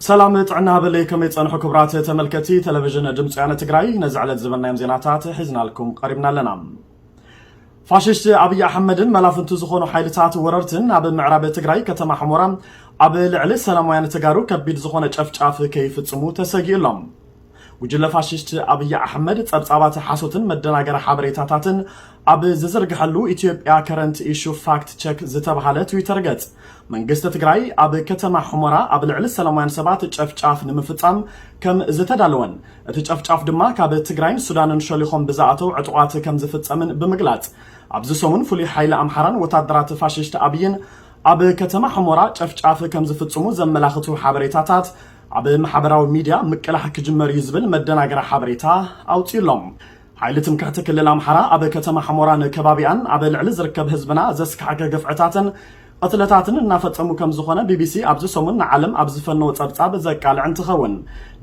ሰላም ጥዕና ሃበለይ፣ ከመይ ጸንሑ ክቡራት ተመልከቲ ቴሌቪዥን ድምፂ ወያነ ትግራይ? ነዚ ዕለት ዝበልናዮም ዜናታት ሒዝናልኩም ቀሪብና ኣለና። ፋሽስት ኣብይ ኣሕመድን መላፍንቱ ዝኾኑ ሓይልታት ወረርትን ኣብ ምዕራብ ትግራይ ከተማ ሕሞራ ኣብ ልዕሊ ሰላማውያን ተጋሩ ከቢድ ዝኾነ ጨፍጫፍ ከይፍጽሙ ተሰጊኡ ኣሎ። ጉጅለ ፋሽስት ኣብይ ኣሕመድ ጸብጻባት ሓሶትን መደናገሪ ሓበሬታታትን ኣብ ዝዝርግሐሉ ኢትዮጵያ ከረንት ኢሹ ፋክት ቸክ ዝተባህለ ትዊተር ገጽ፣ መንግስቲ ትግራይ ኣብ ከተማ ሑመራ ኣብ ልዕሊ ሰላማውያን ሰባት ጨፍጫፍ ንምፍጻም ከም ዝተዳለወን እቲ ጨፍጫፍ ድማ ካብ ትግራይን ሱዳንን ሸሊኾም ብዝኣተው ዕጡቓት ከም ዝፍጸምን ብምግላጽ፣ ኣብዚ ሰሙን ፍሉይ ሓይሊ ኣምሓራን ወታደራት ፋሽስት ኣብይን ኣብ ከተማ ሑመራ ጨፍጫፍ ከም ዝፍጽሙ ዘመላኽቱ ሓበሬታታት ኣብ ማሕበራዊ ሚድያ ምቅላሕ ክጅመር እዩ ዝብል መደናገሪ ሓበሬታ ኣውፂኡ ኣሎ። ሓይሊ ትምክሕቲ ክልል ኣምሓራ ኣብ ከተማ ሑመራን ከባቢኣን ኣብ ልዕሊ ዝርከብ ህዝብና ዘስካሕከ ግፍዕታትን ቅትለታትን እናፈጸሙ ከም ዝኾነ ቢቢሲ ኣብዚ ሰሙን ንዓለም ኣብ ዝፈነዎ ጸብጻብ ዘቃልዕ እንትኸውን፣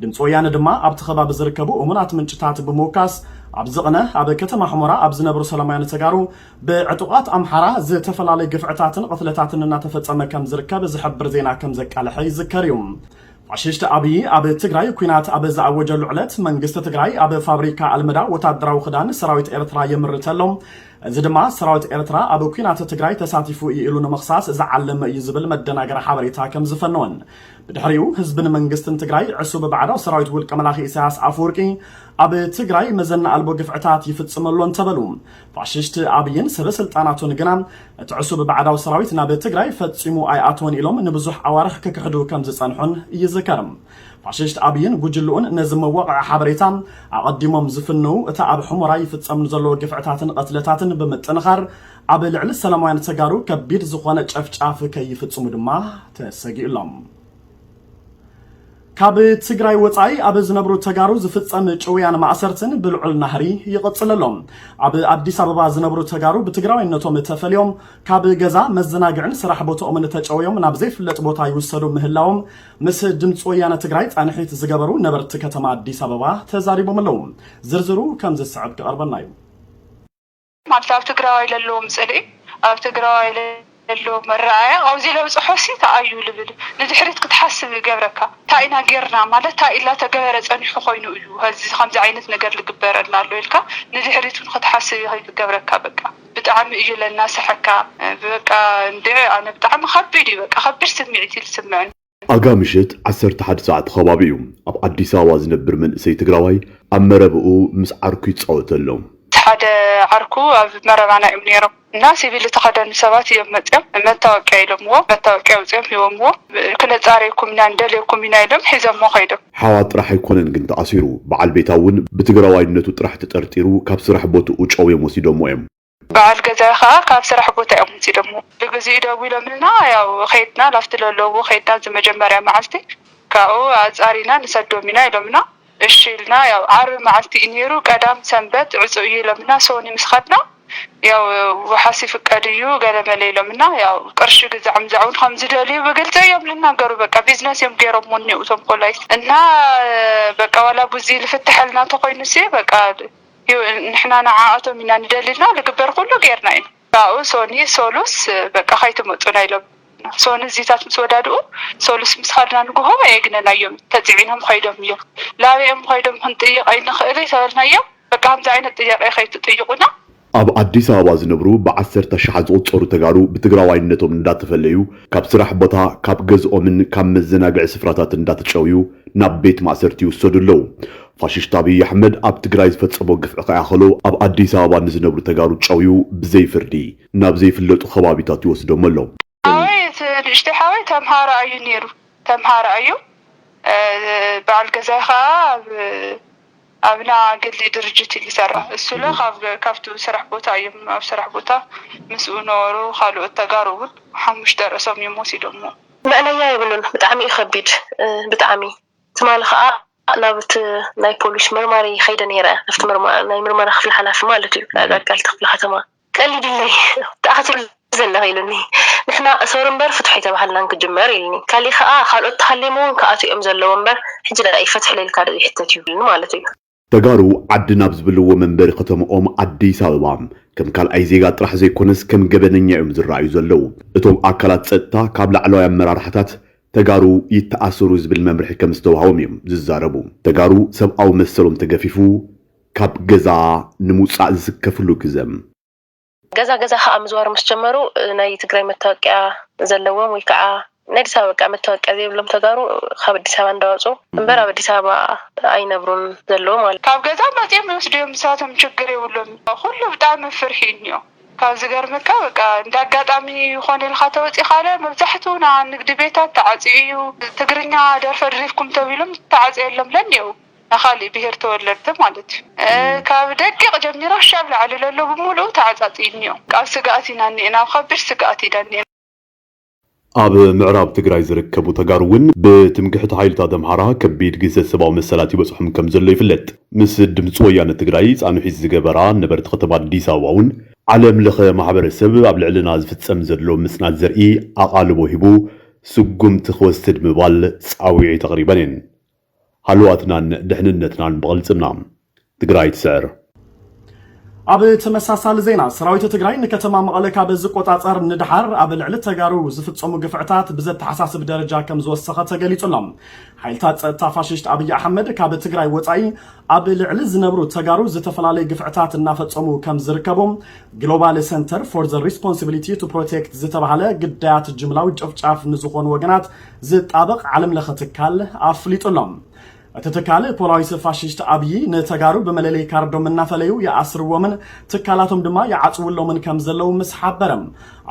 ድምፂ ወያነ ድማ ኣብቲ ከባቢ ዝርከቡ እሙናት ምንጭታት ብምውካስ፣ ኣብዚ ቅነ ኣብ ከተማ ሑመራ ኣብ ዝነብሩ ሰላማውያን ተጋሩ ብዕጡቓት ኣምሓራ ዝተፈላለዩ ግፍዕታትን ቅትለታትን እናተፈጸመ ከም ዝርከብ ዝሕብር ዜና ከም ዘቃልሐ ይዝከር እዩ። ፋሽስት ኣብይ ኣብ ትግራይ ኲናት ኣብ ዝኣወጀሉ ዕለት መንግስቲ ትግራይ ኣብ ፋብሪካ ኣልመዳ ወታደራዊ ክዳን ሰራዊት ኤርትራ የምርት ኣሎ። እዚ ድማ ሰራዊት ኤርትራ ኣብ ኲናት ትግራይ ተሳቲፉ እዩ ኢሉ ንምኽሳስ ዝዓለመ እዩ ዝብል መደናገሪ ሓበሬታ ከም ዝፈነወን፣ ብድሕሪኡ ህዝብን መንግስትን ትግራይ ዕሱብ ባዕዳዊ ሰራዊት ውልቀ መላኺ ኢሳያስ ኣፈወርቂ ኣብ ትግራይ መዘና ኣልቦ ግፍዕታት ይፍጽመሉ እንተበሉ፣ ፋሽስት ኣብይን ሰበ ስልጣናቱን ግና እቲ ዕሱብ ባዕዳዊ ሰራዊት ናብ ትግራይ ፈጺሙ ኣይኣተወን ኢሎም ንብዙሕ ኣዋርሕ ክክሕዱ ከም ዝጸንሑን ይዝከር። ፋሽስት ኣብይን ጉጅልኡን ነዚ መዋቕዒ ሓበሬታ ኣቐዲሞም ዝፍንው፣ እቲ ኣብ ሑመራ ይፍጸም ንዘለዎ ግፍዕታትን ቐትለታትን ብምጥንኻር፣ ኣብ ልዕሊ ሰላማውያን ተጋሩ ከቢድ ዝኾነ ጨፍጫፍ ከይፍጽሙ ድማ ተሰጊኡሎም። ካብ ትግራይ ወጻኢ ኣብ ዝነብሩ ተጋሩ ዝፍጸም ጭውያን ማእሰርትን ብልዑል ናህሪ ይቕጽል ኣሎ። ኣብ ኣዲስ ኣበባ ዝነብሩ ተጋሩ ብትግራዋይነቶም ተፈልዮም ካብ ገዛ፣ መዘናግዕን ስራሕ ቦታኦምን ተጨውዮም ናብ ዘይፍለጥ ቦታ ይውሰዱ ምህላዎም ምስ ድምፂ ወያነ ትግራይ ጻንሒት ዝገበሩ ነበርቲ ከተማ ኣዲስ ኣበባ ተዛሪቦም ኣለዉ። ዝርዝሩ ከም ዝስዕብ ክቐርበልና እዩ። ማለት ኣብ ትግራዋይ ለለዎም ጽልኢ፣ ኣብ ትግራዋይ ለለዎም መረኣያ፣ ኣብዚ ለብጽሖ ሲ ተኣዩ ልብል ንድሕሪት ክትሓስብ ይገብረካ። እንታይ ኢና ጌርና? ማለት እንታይ ኢላ ተገበረ ጸኒሑ ኮይኑ እዩ እዚ ከምዚ ዓይነት ነገር ልግበረልና ኣሎ ኢልካ ንድሕሪት እውን ክትሓስብ ይገብረካ። በቃ ብጣዕሚ እዩ ለናስሐካ። በቃ እንደ ኣነ ብጣዕሚ ከቢድ እዩ። በቃ ከቢድ ስምዒት እዩ ዝስምዐኒ። ኣጋ ምሽት ዓሰርተ ሓደ ሰዓት ከባቢ እዩ። ኣብ ኣዲስ ኣበባ ዝነብር መንእሰይ ትግራዋይ ኣብ መረብኡ ምስ ዓርኩ ይጻወት ኣሎ። ሓደ ዓርኩ ኣብ መረባና እዮም ነይሮም እና ሲቪል ዝተኸደኑ ሰባት እዮም መፅዮም መታወቂያ ኢሎምዎ፣ መታወቂያ ኣውፅኦም ሂቦምዎ። ክነፃርየኩም ኢና ንደልየኩም ኢና ኢሎም ሒዞሞ ከይዶም። ሓዋ ጥራሕ ኣይኮነን ግን ተኣሲሩ፣ በዓል ቤታ እውን ብትግራዋይነቱ ጥራሕ ተጠርጢሩ ካብ ስራሕ ቦትኡ ጨውዮም ወሲዶሞ እዮም። በዓል ገዛይ ከዓ ካብ ስራሕ ቦታ እዮም ወሲዶሞ። ብግዚኡ ደዊሎምልና ያው ከይድና ላፍቲ ለለዎ ከይድና እዚ መጀመርያ መዓልቲ ካብኡ ኣፃሪና ንሰዶም ኢና ኢሎምና። እሺ ኢልና ያው ዓርቢ መዓልቲ እዩ ነይሩ። ቀዳም ሰንበት ዕፁ እዩ ኢሎምና። ሶኒ ምስ ከድና ያው ወሓሲ ፍቀድ እዩ ገለመለ ኢሎምና። ያው ቅርሺ ግዛዕ ምዛዕ እውን ከም ዝደልዩ ብግልፂ እዮም ዝናገሩ። በቃ ቢዝነስ እዮም ገይሮም እኒኡ እቶም ፖላይስ እና በቃ ዋላ ብዙ ልፍትሐልና እንተኮይኑ ሲ በቃ እዩ ንሕና ንዓኣቶም ኢና ንደሊ ኢልና ልግበር ኩሉ ገይርና ኢና። ካብኡ ሶኒ ሶሉስ በቃ ከይትመፁና ኢሎም ሶኒ እዚታት ምስ ወዳድኡ ሶሉስ ምስ ከድና ንግሆ ኣየግነናዮም ተፅዒኖም ከይዶም እዮም። ላበኦም ከይዶም ክንጥይቕ ኣይንኽእል ተበልናዮም። በቃ ከምዚ ዓይነት ጥያቄ ከይትጥይቁና። ኣብ ኣዲስ ኣበባ ዝነብሩ ብዓሰርተ ኣሽሓት ዝቑጸሩ ተጋሩ ብትግራዋይነቶም እንዳተፈለዩ ካብ ስራሕ ቦታ፣ ካብ ገዝኦምን ካብ መዘናግዒ ስፍራታት እንዳተጨውዩ ናብ ቤት ማእሰርቲ ይውሰዱ ኣለዉ። ፋሽስት ኣብይ ኣሕመድ ኣብ ትግራይ ዝፈጸሞ ግፍዒ ከይኣኸሎ ኣብ ኣዲስ ኣበባ ንዝነብሩ ተጋሩ ጨውዩ ብዘይ ፍርዲ ናብ ዘይፍለጡ ከባቢታት ይወስዶም ኣሎ። ሓወይ እቲ ንእሽተይ ሓወይ ተምሃሮ ኣዩ ነይሩ። ተምሃሮ ኣዩ። እ፣ በዓል ገዛይ ኸዓ ኣብ፣ ኣብና ግሊ ድርጅት እዩ ዝሰርሕ። እሱ ለ ካብ፣ ካብቱ ስራሕ ቦታ እዮም፣ ኣብ ስራሕ ቦታ ምስኡ ነበሩ ካልኦት ተጋሩ እውን ሓሙሽተ ርእሶም እዮም ወሲዶሞ። መእለያ የብሉን። ብጣዕሚ እዩ ከቢድ፣ እ፣ ብጣዕሚ። ትማሊ ኸዓ ናብቲ ናይ ፖሊስ መርማሪ ከይደ ነይረ፣ ናብቲ መርማ-፣ ናይ ምርመራ ክፍሊ ሓላፊ ማለት እዩ፣ ናይ ኣቃልቃልቲ ክፍሊ ከተማ። ቀሊድለይ፣ እንታይ ክትብል ዘለኺ ኢሉኒ። ንሕና እሰሩ እምበር ፍትሑ ኣይተባሃልናን ክጅመር ኢሉኒ። ካሊእ ኸዓ ካልኦት ተሃልዮም እውን ክኣትዉ እዮም ዘለዎ እምበር ሕጂ ደኣ እዩ ፍትሒ ለይልካ ዶ ይሕተት እዩ ኢሉኒ ማለት እዩ። ተጋሩ ዓዲ ናብ ዝብልዎ መንበሪ ከተማኦም ኣዲስ ኣበባ ከም ካልኣይ ዜጋ ጥራሕ ዘይኮነስ ከም ገበነኛ እዮም ዝረኣዩ ዘለዉ። እቶም ኣካላት ጸጥታ ካብ ላዕለዋይ ኣመራርሓታት ተጋሩ ይተኣሰሩ ዝብል መምርሒ ከም ዝተዋህቦም እዮም ዝዛረቡ። ተጋሩ ሰብኣዊ መሰሎም ተገፊፉ ካብ ገዛ ንምውፃእ ዝስከፍሉ ግዘ። ገዛ ገዛ ከዓ ምዝዋር ምስ ጀመሩ ናይ ትግራይ መታወቂያ ዘለዎም ወይ ከዓ ናይ ኣዲስ ኣበባ በቃ መታወቂያ ዘይብሎም ተጋሩ ካብ ኣዲስ ኣበባ እንዳወፁ እምበር ኣብ ኣዲስ ኣበባ ኣይነብሩን ዘለዉ ማለት እዩ። ካብ ገዛ መፅኦም ይወስድዮም ንሳቶም ችግር የብሎም። ኩሉ ብጣዕሚ ፍርሒ እዩ እኒኦ። ካብ ዝገርመካ በቃ እንደ ኣጋጣሚ ይኾን ኢልካ ተወፂእካ ለ መብዛሕትኡ ና ንግዲ ቤታት ተዓፅዩ እዩ። ትግርኛ ደርፈ ድሪፍኩም ተቢሎም ተዓፅየሎም ለ እኒኦ። ናይ ካሊእ ብሄር ተወለድቲ ማለት እዩ። ካብ ደቂቕ ጀሚራ ክሻብ ላዕሊ ለሎ ብምሉኡ ተዓፃፅዩ እኒኦ። ኣብ ስግኣት ኢና እኒኤና፣ ኣብ ከቢድ ስግኣት ኢና እኒኤና። ኣብ ምዕራብ ትግራይ ዝርከቡ ተጋሩ እውን ብትምክሕቲ ሓይልታት ኣምሓራ ከቢድ ግህሰት ሰብኣዊ መሰላት ይበፅሖም ከም ዘሎ ይፍለጥ። ምስ ድምፂ ወያነ ትግራይ ፃንሒት ዝገበራ ነበርቲ ከተማ ኣዲስ ኣበባ እውን ዓለም ለኸ ማሕበረሰብ ኣብ ልዕልና ዝፍፀም ዘሎ ምፅናት ዘርኢ ኣቓልቦ ሂቡ ስጉምቲ ክወስድ ምባል ፃውዒት ኣቕሪበን እየን። ሃለዋትናን ድሕንነትናን ብቕልፅምና። ትግራይ ትስዕር። ኣብ ተመሳሳሊ ዜና ሰራዊት ትግራይ ንከተማ መቐለ ካብ ዝቆፃፀር ንድሓር ኣብ ልዕሊ ተጋሩ ዝፍፀሙ ግፍዕታት ብዘተሓሳስብ ደረጃ ከም ዝወሰኸ ተገሊፁ ኣሎ። ሓይልታት ፀጥታ ፋሽስት ኣብይ ኣሕመድ ካብ ትግራይ ወፃኢ ኣብ ልዕሊ ዝነብሩ ተጋሩ ዝተፈላለዩ ግፍዕታት እናፈፀሙ ከም ዝርከቡ ግሎባል ሰንተር ፎር ዘ ሪስፖንሲቢሊቲ ቱ ፕሮቴክት ዝተባሃለ ግዳያት ጅምላዊ ጨፍጫፍ ንዝኾኑ ወገናት ዝጣበቕ ዓለም ለኸ ትካል ኣፍሊጡ ኣሎ። እቲ ትካል ፖላዊስ ፋሽስት ኣብዪ ንተጋሩ ብመለለይ ካርዶም እናፈለዩ ይኣስርዎምን ትካላቶም ድማ ይዓፅውሎምን ከም ዘለዉ ምስ ሓበረ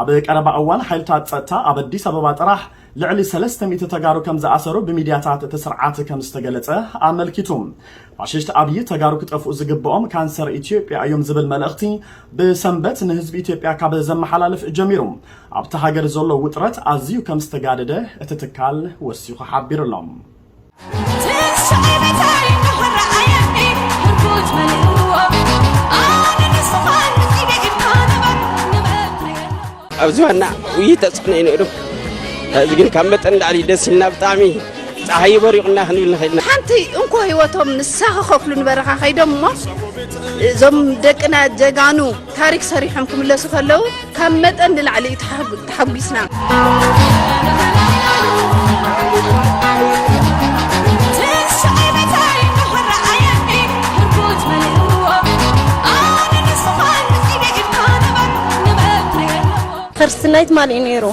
ኣብ ቀረባ እዋን ሓይልታት ፀጥታ ኣብ ኣዲስ ኣበባ ጥራሕ ልዕሊ ሰለስተ ሚእቲ ተጋሩ ከም ዝኣሰሩ ብሚድያታት እቲ ስርዓት ከም ዝተገለፀ ኣመልኪቱ። ፋሽስት ኣብዪ ተጋሩ ክጠፍኡ ዝግብኦም ካንሰር ኢትዮጵያ እዮም ዝብል መልእኽቲ ብሰንበት ንህዝቢ ኢትዮጵያ ካብ ዘመሓላልፍ ጀሚሩ ኣብቲ ሃገር ዘሎ ውጥረት ኣዝዩ ከም ዝተጋደደ እቲ ትካል ወሲኹ ሓቢሩ ኣሎ። ኣብዚ ዋና ውይይት ተፅዕኖ እዩ ነይሩ። እዚ ግን ካብ መጠን ላዕሊ ደስ ኢልና ብጣዕሚ ፀሓይ በሪቑና ክንብል ንኽእል ኢና። ሓንቲ እንኮ ህይወቶም ንሳ ክኸፍሉ ንበረኻ ከይዶም እሞ እዞም ደቅና ጀጋኑ ታሪክ ሰሪሖም ክምለሱ ከለዉ ካብ መጠን ንላዕሊ እዩ ተሓጒስና። ክርስትናይ ትማሊ እዩ ነይሩ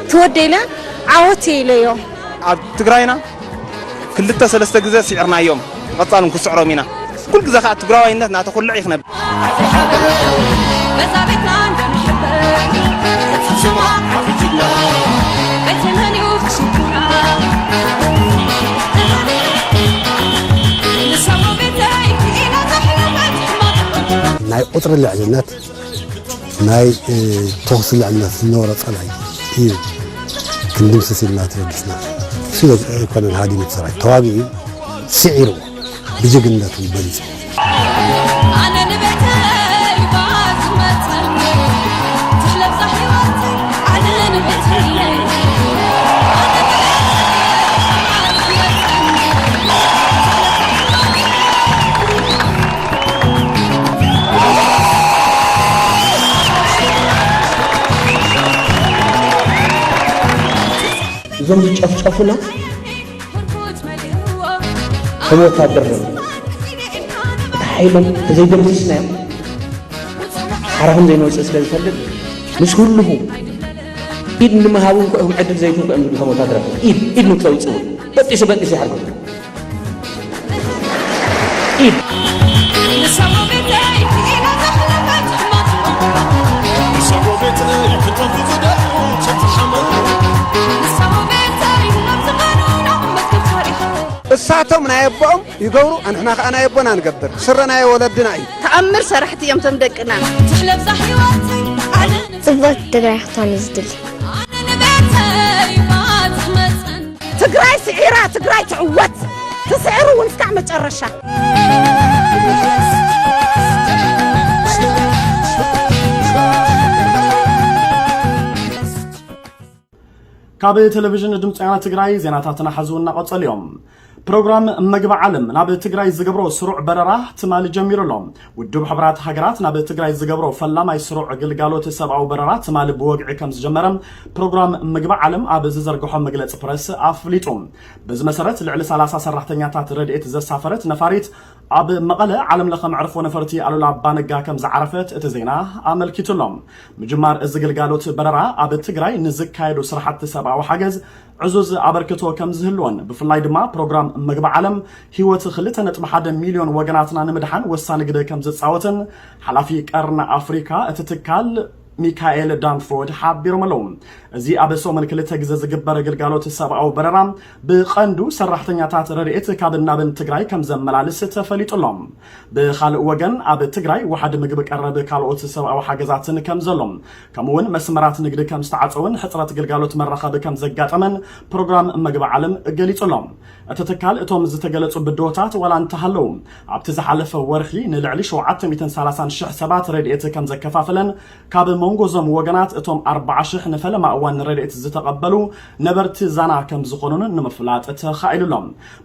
ትወደ ኢለ ዓወት እየ ኢለዮ። ኣብ ትግራይና ክልተ ሰለስተ ግዘ ስዒርናዮም፣ ብቐፃል እውን ክስዕሮም ኢና። ኩሉ ግዘ ከዓ ትግራዋይነት እናተኹልዕ እዩ ክነብር። ናይ ቁፅሪ ልዕልነት ናይ ተኹሲ ልዕልነት ዝነበሮ ፀላኢ እዩ ክንድምስስ ኢልና ተበጊስና። እሱ ኣይኮነን ሃዲሙ እቲ ሰራዊት ተዋጊኡ ስዒርዎ ብጅግንነቱ በሊፁ። እዞም ዝጨፍጨፉና ከም ወታደር ነ እቲ ሓይሎም ተዘይደምሲስናዮም ሓራኹም ዘይንወፅእ ስለ ዝፈልጥ ምስ ህልኹ ኢድ ንምሃቡ እንኮ ኢኹም ዕድል ዘይትንኮ እዮም ዝብሉ ከም ወታደራት ኢድ ኢድ ንክተውፅኡ በጢሱ በጢሱ ይሓርኩም ኢድ እሳቶም ናይ ኣቦኦም ይገብሩ፣ ኣንሕና ከኣ ናይ ኣቦና ንገብር። ስረ ናይ ወለድና እዩ። ተኣምር ሰራሕቲ እዮም ቶም ደቅና። ትሕለብዛ ሕይወት ዓለም ጽብቕቲ ትግራይ ክትኮን እዩ ዝድሊ። ኣነ ንቤተይ ባጽዕ መጸን ትግራይ ስዒራ ትግራይ ትዕወት። ትስዕር እውን እስካዕ መጨረሻ። ካብ ቴሌቪዥን ድምፂ ወያነ ትግራይ ዜናታትና ሐዚ እናቐጸሉ እዮም። ፕሮግራም መግቢ ዓለም ናብ ትግራይ ዝገብሮ ስሩዕ በረራ ትማሊ ጀሚሩ ኣሎ። ውድብ ሕቡራት ሃገራት ናብ ትግራይ ዝገብሮ ፈላማይ ስሩዕ ግልጋሎት ሰብኣዊ በረራ ትማሊ ብወግዒ ከም ዝጀመረ ፕሮግራም መግቢ ዓለም ኣብ ዝዘርግሖ መግለፂ ፕረስ ኣፍሊጡ። በዚ መሰረት ልዕሊ ሰላሳ ሰራሕተኛታት ረድኤት ዘሳፈረት ነፋሪት ኣብ መቐለ ዓለም ለኸ መዕርፎ ነፈርቲ ኣሉላ ኣባነጋ ከም ዝዓረፈት እቲ ዜና ኣመልኪቱ ኣሎ። ምጅማር እዚ ግልጋሎት በረራ ኣብ ትግራይ ንዝካየዱ ስራሕቲ ሰብኣዊ ሓገዝ ዕዙዝ ኣበርክቶ ከም ዝህልዎን ብፍላይ ድማ ፕሮግራም መግቢ ዓለም ህይወት ክልተ ነጥቢ ሓደ ሚልዮን ወገናትና ንምድሓን ወሳኒ ግደ ከም ዝፃወትን ሓላፊ ቀርኒ ኣፍሪካ እቲ ትካል ሚካኤል ዳንፎርድ ሓቢሮም ኣለዉ። እዚ ኣብ ሰሙን ክልተ ግዜ ዝግበር ግልጋሎት ሰብኣዊ በረራ ብቐንዱ ሰራሕተኛታት ረድኤት ካብን ናብን ትግራይ ከም ዘመላልስ ተፈሊጡ ኣሎ። ብኻልእ ወገን ኣብ ትግራይ ዋሕዲ ምግቢ ቀረብ ካልኦት ሰብኣዊ ሓገዛትን ከም ዘሎ ከምኡውን መስመራት ንግዲ ከም ዝተዓፀውን ሕፅረት ግልጋሎት መራኸቢ ከም ዘጋጠመን ፕሮግራም መግቢ ዓለም ገሊጹ ኣሎ። እቲ ትካል እቶም ዝተገለጹ ብድሆታት ዋላ እንተሃለዉ ኣብቲ ዝሓለፈ ወርሒ ንልዕሊ ሸውዓተ ሚእትን ሰላሳን ሽሕ ሰባት ረድኤት ከም ዘከፋፈለን ካብ መንጎ እዞም ወገናት እቶም ኣርባዓ ሽሕ ንፈለማ እዋን ረድኤት ዝተቐበሉ ነበርቲ ዛና ከም ዝኾኑን ንምፍላጥ ተኻኢሉ ኣሎ።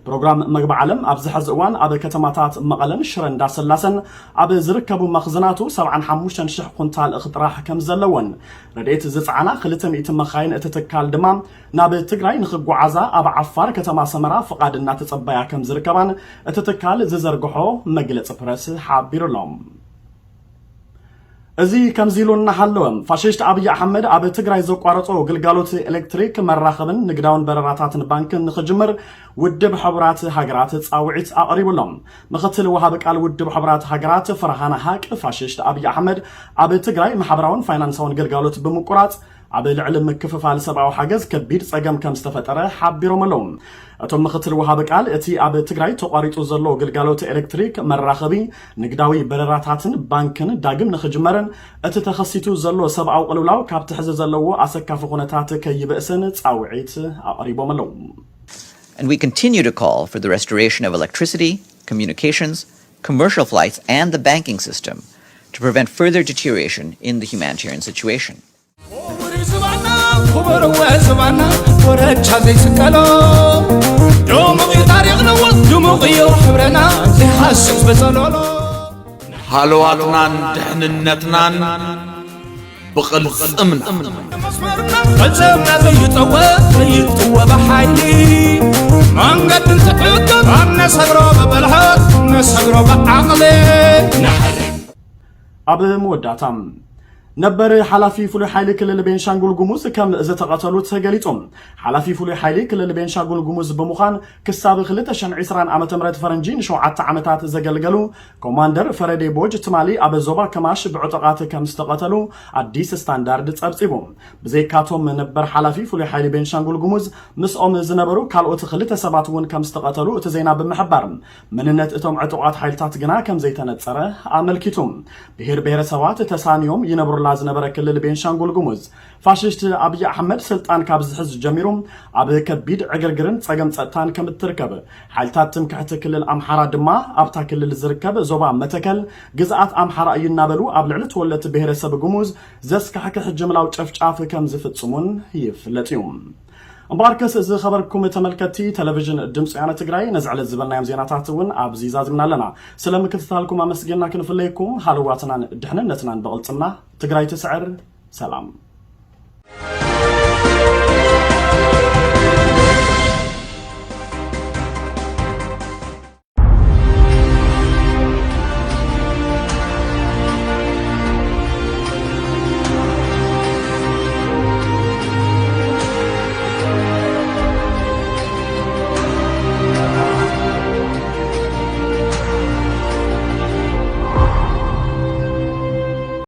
ፕሮግራም መግቢ ዓለም ኣብዚ ሕዚ እዋን ኣብ ከተማታት መቐለን ሽረ እንዳስላሰን ኣብ ዝርከቡ መኽዝናቱ ሰብዓን ሓሙሽተን ሽሕ ኩንታል እኽሊ ጥራሕ ከም ዘለዎን ረድኤት ዝፀዓና ክልተ ሚእቲ መኻይን እቲ ትካል ድማ ናብ ትግራይ ንኽጓዓዛ ኣብ ዓፋር ከተማ ሰመራ ፍቓድ እናተፀበያ ከም ዝርከባን እቲ ትካል ዝዘርግሖ መግለፂ ፕረስ ሓቢሩ ኣሎ። እዚ ከምዚ ኢሉ እናሃለወ ፋሽስት ኣብይ ኣሕመድ ኣብ ትግራይ ዘቋረጾ ግልጋሎት ኤሌክትሪክ መራኸብን ንግዳውን በረራታትን ባንክን ንኽጅምር ውድብ ሕቡራት ሃገራት ጻውዒት ኣቕሪቡ ኣሎ። ምኽትል ወሃቢ ቃል ውድብ ሕቡራት ሃገራት ፍርሃን ሃቅ ፋሽስት ኣብይ ኣሕመድ ኣብ ትግራይ ማሕበራውን ፋይናንሳውን ግልጋሎት ብምቁራጽ ኣብ ልዕሊ ምክፍፋል ሰብኣዊ ሓገዝ ከቢድ ጸገም ከም ዝተፈጠረ ሓቢሮም ኣለዉ። እቶም ምኽትል ወሃቢ ቃል እቲ ኣብ ትግራይ ተቋሪጹ ዘሎ ግልጋሎት ኤሌክትሪክ መራኸቢ ንግዳዊ በረራታትን ባንክን ዳግም ንኽጅመርን እቲ ተኸሲቱ ዘሎ ሰብኣዊ ቅልውላው ካብቲ ሕዚ ዘለዎ ኣሰካፊ ኩነታት ከይብእስን ጻውዒት ኣቕሪቦም ኣለዉ። And we continue to call for the restoration of electricity, communications, commercial flights, and the banking system to prevent further deterioration in the humanitarian situation. ክቡር ዝባና ክቡር ወዝባና ኮረቻ ዘይስቀሎ ድሙቕ እዩ ታሪኽና ድሙቕ እዩ ሕብረና ዘይሃስስ በጸሎሎ ሃለዋትናን ድሕንነትናን ብቕልጽምና መስመርና ፈጸምና ዘይጠወ ዘይጥወ ብሓይሊ መንገዲ እንትሕገም ኣብ ነሰግሮ ብብልሃት ነሰግሮ ብዓቕሊ ኣብ መወዳእታ ነበር ሓላፊ ፍሉይ ሓይሊ ክልል ቤንሻንጉል ጉሙዝ ከም ዝተቐተሉ ተገሊጹ። ሓላፊ ፍሉይ ሓይሊ ክልል ቤንሻንጉል ጉሙዝ ብምዃን ክሳብ ክልተ ሽሕን ዕስራን ዓመተ ምህረት ፈረንጂ ንሸውዓተ ዓመታት ዘገልገሉ ኮማንደር ፈረዴ ቦጅ ትማሊ ኣብ ዞባ ከማሽ ብዕጡቓት ከም ዝተቐተሉ ኣዲስ ስታንዳርድ ጸብጺቡ። ብዘይካቶም ነበር ሓላፊ ፍሉይ ሓይሊ ቤንሻንጉል ጉሙዝ ምስኦም ዝነበሩ ካልኦት ክልተ ሰባት እውን ከም ዝተቐተሉ እቲ ዜና ብምሕባር መንነት እቶም ዕጡቓት ሓይልታት ግና ከም ዘይተነጸረ ኣመልኪቱ። ብሄር ብሄረሰባት ተሳንዮም ይነብሩላ ዝነበረ ክልል ቤንሻንጉል ጉሙዝ ፋሽስት ኣብይ ኣሕመድ ስልጣን ካብ ዝሕዝ ጀሚሩ ኣብ ከቢድ ዕግርግርን ጸገም ጸጥታን ከም እትርከብ፣ ሓይልታት ትምክሕቲ ክልል ኣምሓራ ድማ ኣብታ ክልል ዝርከብ ዞባ መተከል ግዝኣት ኣምሓራ እዩ እናበሉ ኣብ ልዕሊ ተወለድቲ ብሄረሰብ ጉሙዝ ዘስካሕክሕ ጅምላዊ ጨፍጫፍ ከም ዝፍጽሙን ይፍለጥ እዩ። እምበኣርከስ ዝኸበርኩም ተመልከትቲ ቴሌቪዥን ድምፂ ወያነ ትግራይ ነዚ ዕለት ዝበልናዮም ዜናታት እውን ኣብዚ ዛዚምና ኣለና። ስለ ምክትታልኩም ኣመስጊንና ክንፍለየኩም ሃለዋትናን ድሕንነትናን ብቕልፅምና። ትግራይ ትስዕር። ሰላም።